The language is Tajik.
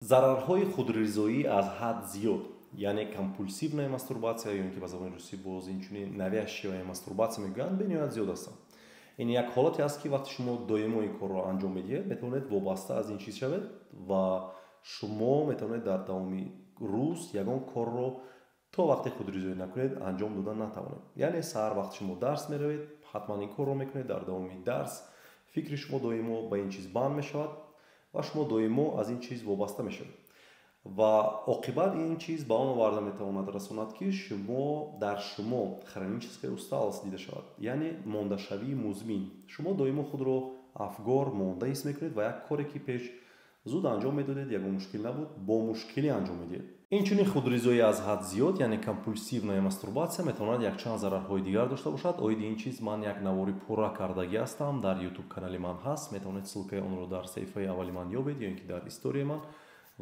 Зарарҳои худризоӣ аз ҳад зиёд, яъне компульсивная мастурбация, ё ин ки ба забони русӣ боз инчунин навязчивая мастурбация мегӯянд, бениҳоят зиёд ҳастанд. Ин як ҳолате аст, ки вақте шумо доимо ин корро анҷом медиҳед, метавонед вобаста аз ин чиз шавед ва шумо метавонед дар давоми рӯз ягон корро то вақте худризоӣ накунед, анҷом дода натавонед. Яъне саҳар вақте шумо дарс меравед, ҳатман ин корро мекунед. Дар давоми дарс фикри шумо доимо ба ин чиз банд мешавад ва шумо доимо аз ин чиз вобаста мешавед ва оқибат ин чиз ба он оварда метавонад расонад, ки шумо дар шумо хроническая усталость дида шавад, яъне мондашавии музмин. Шумо доимо худро афгор, монда ҳис мекунед ва як коре, ки пеш зуд анҷом медодед, ягон мушкил набуд, бо мушкилӣ анҷом медиҳед. Инчунин худризоӣ аз ҳад зиёд, яъне компульсивная мастурбация, метавонад якчанд зарарҳои дигар дошта бошад. Оиди ин чиз ман як навори пурра кардагӣ ҳастам, дар Ютуб канали ман ҳаст. Метавонед ссылкаи онро дар саҳифаи аввали ман ёбед ё ин ки дар историяи ман.